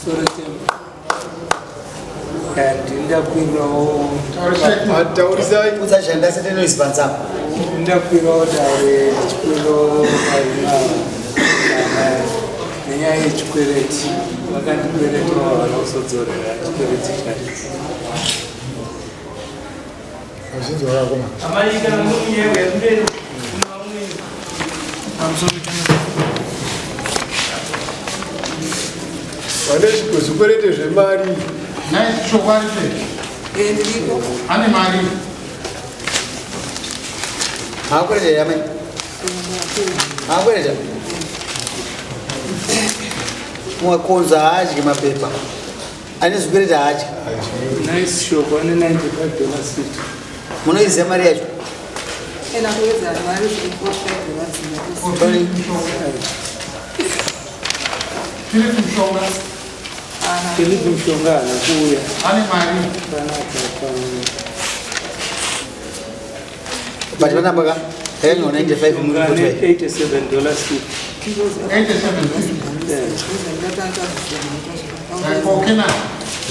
Sorry, Tembo. Ndindakwirawo Taurisai. Udzashanda setenoisi panzapa. Ndindakwirawo dare ndichikwirawo nenyaya yechikwereti vakandikweretawo havana kuzodzorera chikwereti chacho. Azvinzwa vakoma. Vane zvikwerete zvemari. Nhai shoko ari sei? Ndiriko. Ane mari. Makwereta here amai? Makwereta? Mwakonza haadyi mapepa. Ane zvikwereti haadyi. Nice shoko ane 95 dollars 50. Munoiziva mari yacho? Ena kuwedza mari zviri 45 dollars. Sorry. Philip Mushonga Philip Mushonga haana kuuya. ane mari. Panapa pa- But panapa ka? Yakanyorwa 95 Mushonga ane muri 87 dollars 50. 87. Yeah. Kokena.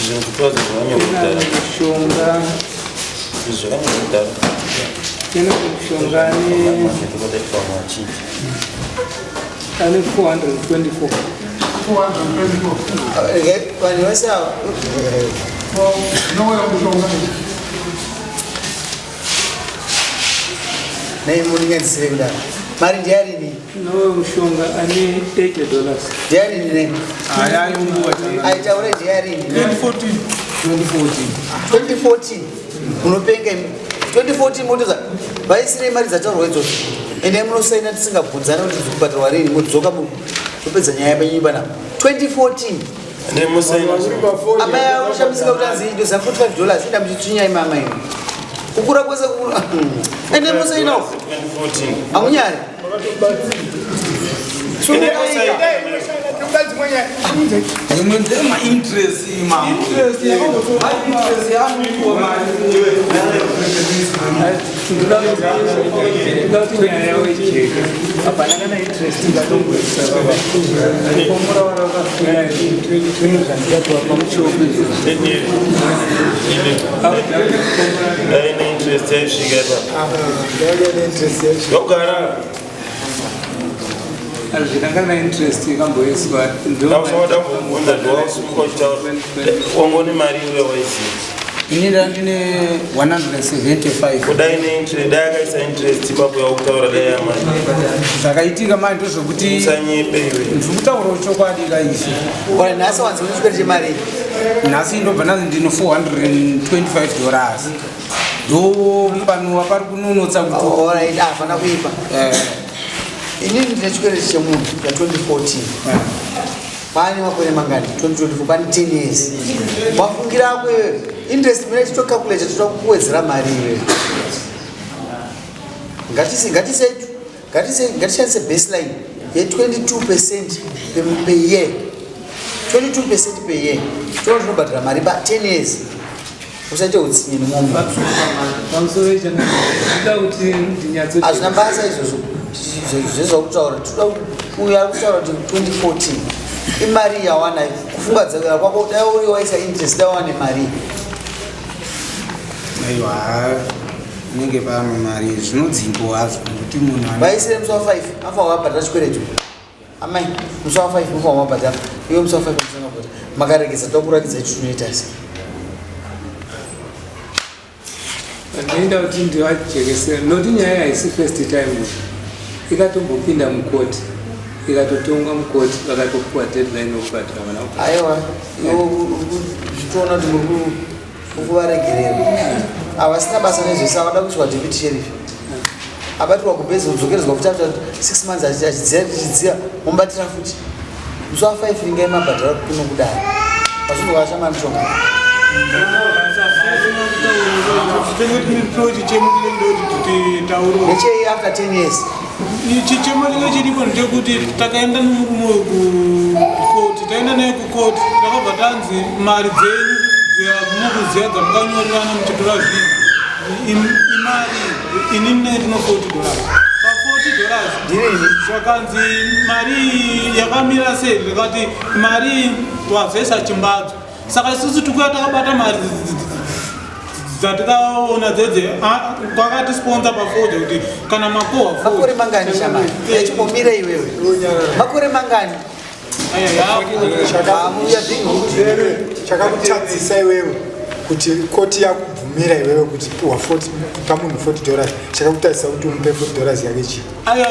Kena Mushonga Kena Mushonga ane 424. 424. Vanhu vese ava Noel Mushonga. nei muninyadzisire kudaro. Mari ndiyarini? Noel Mushonga ane 80 dollars. Ndiyarini nei? Ayayunguva Aitaure ndiyarini? 2014. 2014 munopenga imi 2014 motoza vaisirei mari dzataurwa idzodzo endai munosaina tisingabvunzana kuti dzikubhadharwa rini modzoka topedza nyaya penyu panapa 2014 amai akushamisika kuti anzi ndoza 45 dollars ida muchitsvinya imi amai kukura kwese kukura endai munosaina uko hamunyari Imwe ndemainterest imambo. Interest yamupiwa mari. Ndoda kuti nyaya yavo ijeke. Hapana kana interest ingatomboisa baba. Fomura varakafuna zvinhu zvandikatopa muchioku izvo. Dai neinterest yaisvika ipapo. Yogara. Hazvina kana interest ikamboiswa. Ndausa kubvunza ndowausuka uchitaura. Wangone mari iwe waiziva. Ini ndandine 175. Kudai neinterest, dai akaisa interest ipapo yaukutaura dai yamari. Zvakaitika manje ndozvokuti Usanyepe iwe. ndiri kutaurawo chokwadi kaisi. Ora nhasi wanzi une chikwereti chemari Nhasi ndobva ndanzi ndino 425 dollars. Ndo panova pari kunonotsa kuti Alright, hapana kuipa. Inini ndine chikwereti chemunhu ya 2014. Pane makore mangani? 2024 pane 10 years. Wafungira ako iwewe. Interest mune titocalculate toda kuwedzera mari iwewe. Ngatise ngatise ngatise ngatishandise baseline ye 22% per year. 22% per year. Toona tinobhadhara mari pa 10 years. Usaite utsinye nemombe. Pamusoro ichana ndoda kuti ndinyatso Hazvina basa izvozvo zvezvakutaura toda uyu ari kutaura kuti 2014 imari yawana kufunga dzakara kwako dai uri waisa interest dai wane mari aiwa inenge pano mari zvinodzimbo hazvo nokuti munhu vaisire musi wa5 afa wabhadhara chikweretu amai musi wa5 mufa wamabhadhara iwe musi wa5 musangabhadhara makaregedza tokurakidza chitunoita sei Ndinoda kuti ndivajekesere nokuti nyaya haisi first time ikatombopinda mukoti ikatotongwa mukoti vakatopuwa deadline yokubhadhara vana aiwa zvitoona kuti muri kuvaregerera havasina basa nezvese avada kuiswa deputy sheriff abatirwa kubhezi kudzokeredzwa futi after 6 months achidziya achidziya momubatira futi musi wa 5 ingai mabhadhara kuno kudai vazvinhu vashamani mushonga nechei after 10 years Chichemo chinge chiripo ndechekuti takaenda nomurume uyu kukoti, taenda naye kukoti, takabva tanzi mari dzenyu dzamukuziva dzamukanyorerana muchitora zvinhu imari inini naye tino 40 dollars. Pa 40 dollars. Zvakanzi mari iyi yakamira sei? Zvikati mari iyi wazoisa chimbadzo. Saka isusu tikuya takabata mari dzatikaona dzedze kwakati sponsor pafoja kuti kana makohwa Makore mangani shamari? Chimbomira iwewe. Makore mangani? Chakakutadzisa iwewe kuti koti yakubvumira iwewe kuti puhwa 40 pa munhu 40 dollars, chakakutadzisa kuti umupe 40 dollars yake chii? Aya,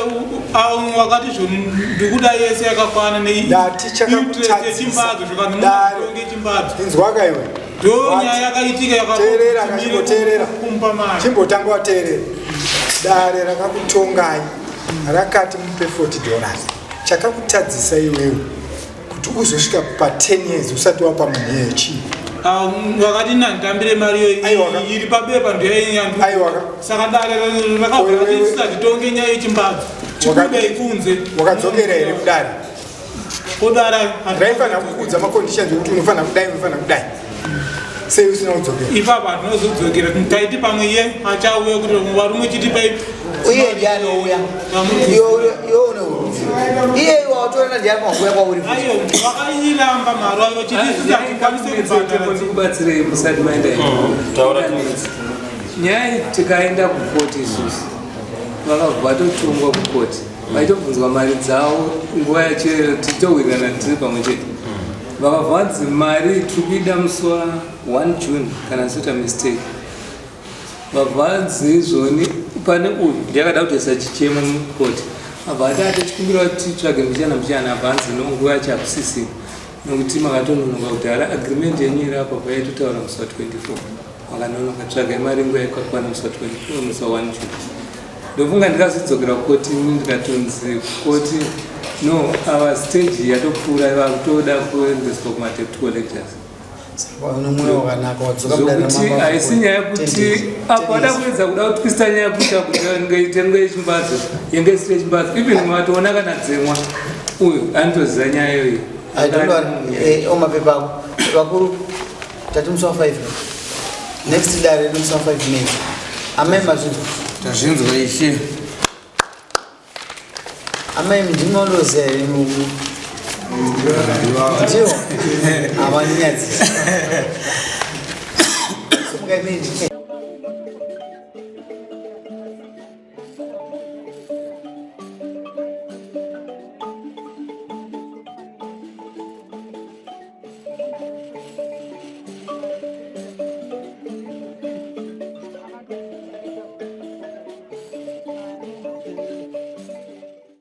wakati zvo ndikuda yese yakakwana. Ndati chakakutadzisa. Nechimbadzo zvikanzi Dare. mutonge chimbadzo. Inzwaka iwe. Ndo nyaya yakaitika. Teerera, kachimboteerera. Kumpa mari. Chimbotanga wateerera. Dare rakakutongai rakati mupe 40 dollars. Chakakutadzisa iwewe kuti uzosvika pa10 years usati wapa munhu iyeye chii? Wakati nanditambire mari iyo iri pabepa ndoyainyandi. Saka dare rakabva rati tisatitonge nyaya yechimbadzo, chibudai kunze. Wakadzokera here kudare? Kudare. Raifanira kukuudza maconditions ekuti unofanira kudai, unofanira kudai. Sei usina kudzokera? Ipapo hatinozodzokera, taiti pamwe iye achauya kuti varume chitipai. Uye ndiani ouya? Iwe une urudzi. Iye iwe watorana ndiani panguya kwauri? Ayo vakairamba mari ayo chiti tisatikwanise kubhadhara. Ndikubatsirei musati maenda. Taura. Nyaya iyi tikaenda kukoti isusu, vakabva vatotongwa kukoti, vaitobvunzwa mari dzavo nguva yacho tichitowirirana tiri pamwe chete. Vakabva vanzi mari tiri kuida musi wa1 June kana ndisoita mistake. Vabva vanzi izvoni pane uyu ndiyakada kutoisa chichemo mukoti, abva ati atachikumbira kuti titsvage mbichana mbichana. Abva anzi no, nguva yacho hakusisina nokuti makatononoka kudhara, agreement yenyu iri apa paitotaura musi wa24, makanonoka, tsvagai mari nguva yakakwana musi wa24, musi wa1 June. Ndofunga ndikazodzokera kukoti, ndikatonzi koti no, our stage yatopfuura, vakutoda kuendeswa kumadebt collectors. Une mwoyo wakanaka, wadzoka mudare. Zvokuti Ramambo. haisi nyaya yekuti apo ada kuedza kuda kutwista nyaya yekuita kuti itengwe yechimbadzo, yenge isiri yechimbadzo. Even matoona kana dzemwa uyu anotoziva nyaya iyoyi. I don't worry, omapepa ako vakuru tati musi wa5 next dare redu, musi wa5 May. Amai, mazvinzwa? Tazvinzwa, ishe. Amai, ndinondoziva here? Ndiwo havanyadzisa. Simukai.